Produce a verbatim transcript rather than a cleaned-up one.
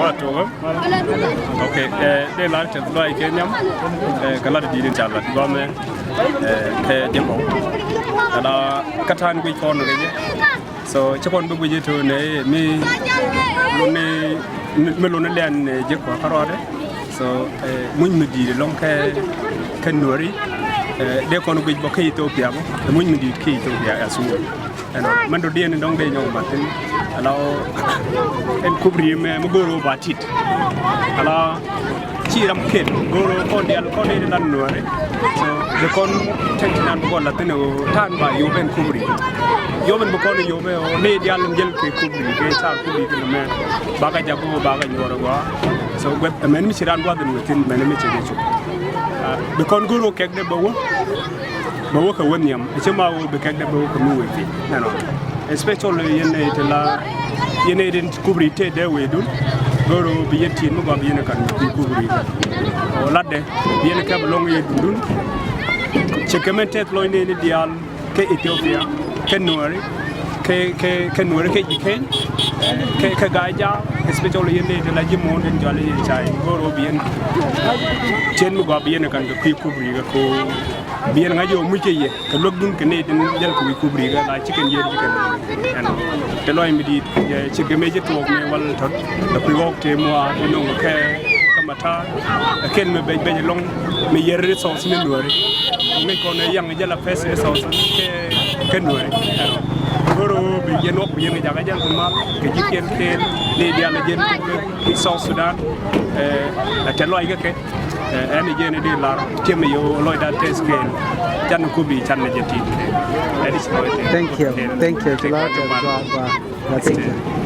Wa tuɔkä. Ok, eh, dee lar tɛth lɔaac kɛ nhiam, eh, kɛ lat di̱i̱t in ca lat gɔmɛ, eh, kɛ jɛ kɔw. Kɛ la kä ta̱a̱n guic kɔn kɛ jɛ. So, ci kɔn bi guic i̱ to̱ nɛ mi luni, mi luni lɛn, eh, jɛ kɔw kärɔɔdɛ. So, eh, muc mi di̱i̱t ɛlɔ̱ŋ kɛ, kɛ Nuääri, eh, dee kɔn guic bä kä Ethiopia bä, eh, muc mi di̱i̱t kä Ethiopia as well. Ɛnɔ, mɛn dɔ̱diɛn in dɔ̱ŋ dee nyɔk mat thi̱n. Ala ɔ, ɛn kubri mɛ, mi go̱o̱r ɣöö ba tit. Ala ci ram ket, go̱o̱r ɣöö kɔn diaal, kɔn diaal in lan Nuääri. So, dee kɔn tɛn ti nan bi gɔl la thi̱n ɣöö ta̱a̱n ba yop ɛn kubri. Yop ɛn bi kɔn yop ɛ ɣöö ni diaal in jäl kɛ kubri, kɛ car kubri kɛ mɛ. Bakɛ jak ɣöö bakɛ nyuɔr ɛ gɔaa. So, guɛth, mɛn mi ci ran gua̱th in wethin, mɛn mi ci jɛ cuk. Ah, bi kɔn go̱o̱r ɣöö kɛk dee bɛ wä. Bɛ wä kɛ wä nhiam, ɛ cä ma wä bi kɛk dee bɛ wä kɛ mi wee piny. Ɛnɔ. Especially yɛn nɛy ti la, yɛn nɛy tin kubri tëë dee wee dun. Go̱o̱r ɣöö bi yɛn tin mi gɔaa bi yɛn kan bi kubri. Ɔ latdɛ, bi yɛn kɛ bi lɔŋ yɛ dundun. Cɛ kɛ mɛn tɛth lɔcni ni diaal kä Ethiopia, kä Nuääri, kä, kä, kä Nuääri kä ji̱ Keny, kä, kä Gaja, especially yɛn nɛy ti la ji̱ muɔ̱ɔ̱n tin jɔal i̱ cay, go̱o̱r ɣöö bi yɛn tin mi gɔaa bi yɛn kan kɛ kui̱ kubri kɛ ko. Bi yɛn ŋa̱c yɛ ɔ muc kɛ yɛ kɛ luäkdun kɛ nɛy tin jäl kɛ wi̱i̱ kubri kɛ la ci kɛn yiëër ci kɛn. Ɛnɔ. Te lɔc mi di̱i̱t, eh, ci kɛ mëë ci tuɔɔk mëë wal tɔt kɛ kui̱ ɣɔɔk tëë muaar inɔŋ kɛ, kɛ matar. Ɛ kɛn mi bɛc bɛc ɛlɔ̱ŋ mi yɛr resource ni Nuääri. Ŋäc kɔn ɛ yaŋ jɛ la first resource kɛ, kɛ Nuääri. Ɛnɔ. Go̱o̱r ɣöö bi yɛn ɣɔk bi yɛn kɛ jakä jɛn kɛ mal kɛ ji̱ kiɛn kɛɛl ni diaal ɛ jɛn kɛ South Sudan. Eh, ɛ te lɔc kɛ kɛ. Eh, ɛn jɛn di lar tiɛm yɛ lɔcda tɛth kɛɛl. Can ku bi can jɛ tit kɛɛl. Ɛn ci lɔc tɛth. Thank you. Thank you. Ci lɔc tɛth. Gua, gua. Gua, thank you.